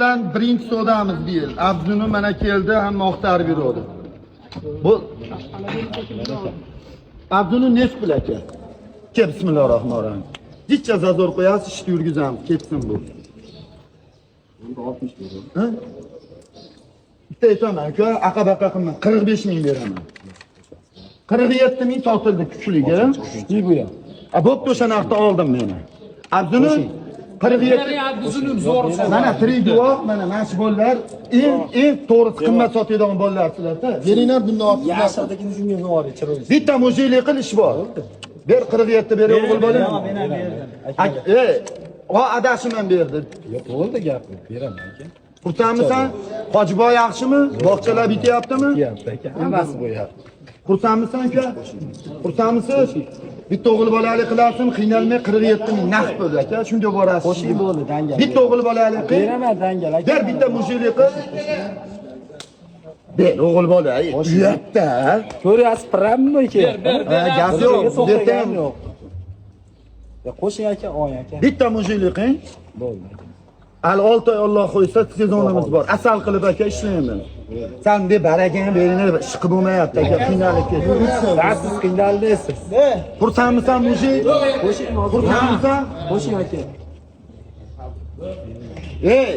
bilan birinchi savdamiz bu yil. Abduni mana keldi, hamma oqtarib yuradi. Bu Abduni nechi pul aka? Kel, bismillahirrohmanirrohim. Jicha зазор qo'yasiz, ishni yurgizamiz, ketsin bu. Ha? Bitta aytaman, aka, aqa-baqa qilma. 45 ming beraman. 47 ming sotildi kuchligi. Kuchli bu ham. A, bo'pti, o'sha narxda oldim meni. Abduni 47. Abduzunum zo'r. Mana tirik guvoh, mana shu bolalar eng eng to'g'risi qimmat sotadigan bolalar sizlarda. Beringlar bundan ortiq. Yashildagini shunga zo'r chiroyli. Bitta мужик lik qil, ish bor. Ber 47, ber o'g'il bola. Ey, o adashim ham berdi. Yo'q, bo'ldi gap, beraman aka. Xursandmisan? Hojiboy yaxshimi? Bog'chalar bityaptimi? Bityapti aka, hammasi bo'lyapti. Xursandmisan aka? Xursandmisiz? Bitta o'g'il bolalik qilarsin, qiynalmay 47 ming naqd pul aka, shunga borasiz. Qo'shing bo'ldi, dangal. Bitta o'g'il bolalik qil. Beraman dangal aka. Ber bitta мужик lik qil. Ber o'g'il bola, uyatda. Ko'ryapsiz, pirammi aka? Ber, ber. Ha, gap yo'q. Yo'q, Erta ham yo'q. Ya qo'shing aka, oy aka. Bitta мужик lik qiling. Bo'ldi aka. Hali 6 oy Alloh qo'ysa sezonimiz bor. Asal qilib aka ishlayman. San deb barakangni beringlar, ish qilib bo'lmayapti aka, qiynalib ketdim. Siz qiynaldingiz. Xursandmisan, мужик? Qo'shing hozir. Xursandmisan? Qo'shing aka. Ey,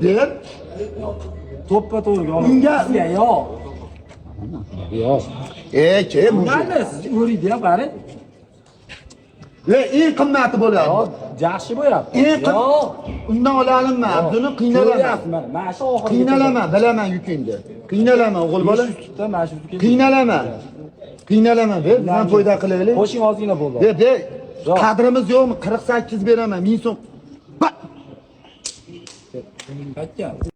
ber. To'ppa to'g'ri olib. Sizga yo'q. Yo'q. Ey, ke мужик. Qiynaldingiz, o'riydi ham qarang. Ey, eng qimmati bo'ladi. Yo'q, yaxshi bo'lyapti. Eng Yo'q. Undan olalinma, Abduni qiynalaman. Ko'ryapsiz mana, mana shu oxirgi. Qiynalaman, bilaman yukingni. Qiynalaman o'g'il bola. 500 tutda mana shu tutga. Qiynalaman. Qiynalaman, ber, bizdan foyda qilaylik. Qo'shing ozgina bo'ldi. Ber, ber. Yo'q. Qadrimiz yo'qmi? 48 beraman, 1000 so'm. Ba! Qaytgan.